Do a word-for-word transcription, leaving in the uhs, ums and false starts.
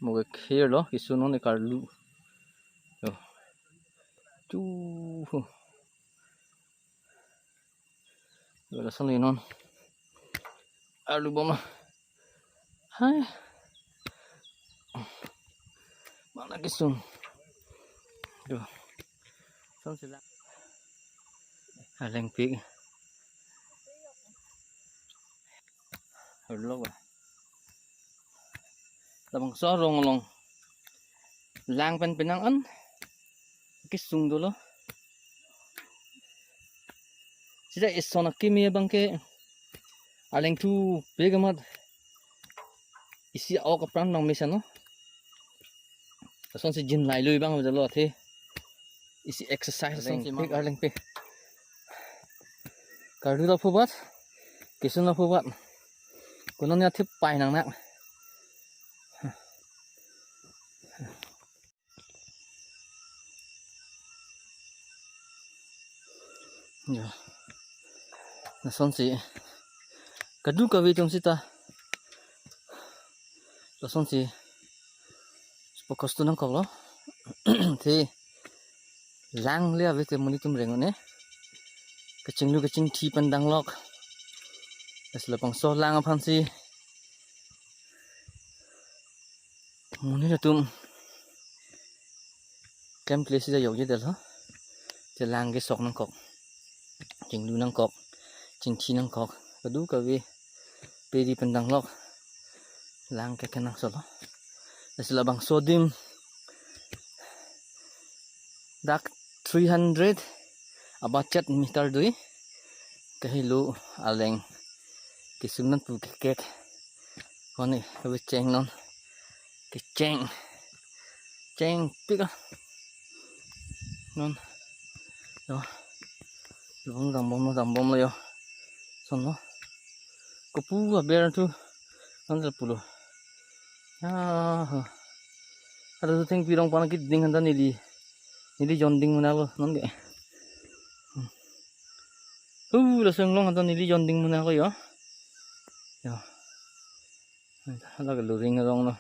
mo ke kher lo, kesun non ke karlu. Yo. Chu. Yo, lason le non. Arlu bom lo. Hai. Mana kesun. Yo. Lason sila. Aleng pik. Hello ba. Labangso arong along lang pen penang an kesung dolo. Sida eson akimi abang ke aleng thu pik amat isi ok apran bang mesen lo. Lasonsi jin lailui bang dolo athe. Isi exercise aleng lasonsi pik mang. Aleng pik. Karlu la phubat, kesun la phubat. Kunon ya thip pai nang nak. Ya. Lasonsi kadokave atum sita lasonsi focus tu nangkok lo. Athe lang le ave te monit atum reng un-e. Kachinglu kachingthi pen danglok. Lasi labangso lang aphansi monit atum klem kle si jayok jedel ho. Te lang kesok nangkok. Chinglu nangkok. Chingthi nangkok. Kadokave peri pen danglok. Lang ke kenangsot lo. Lasi labangso adim dak three hundred abachet meter dui. Kahelo aleng. Kesung nang pu kekek. Koni kave cheng non. Kecheng. Cheng pik a. Non. Yo. Lubang dambom lo, dambom lo yo. Son lo. Kopu aber thu. Non pulo. Ya. Ada tu thengpi rong pana kiding hanta neli. Neli jonding mana lo non ke. Hmm. Uh, lason long hanta neli jonding mana lo yo. Yo. Hala ke luring rong lo.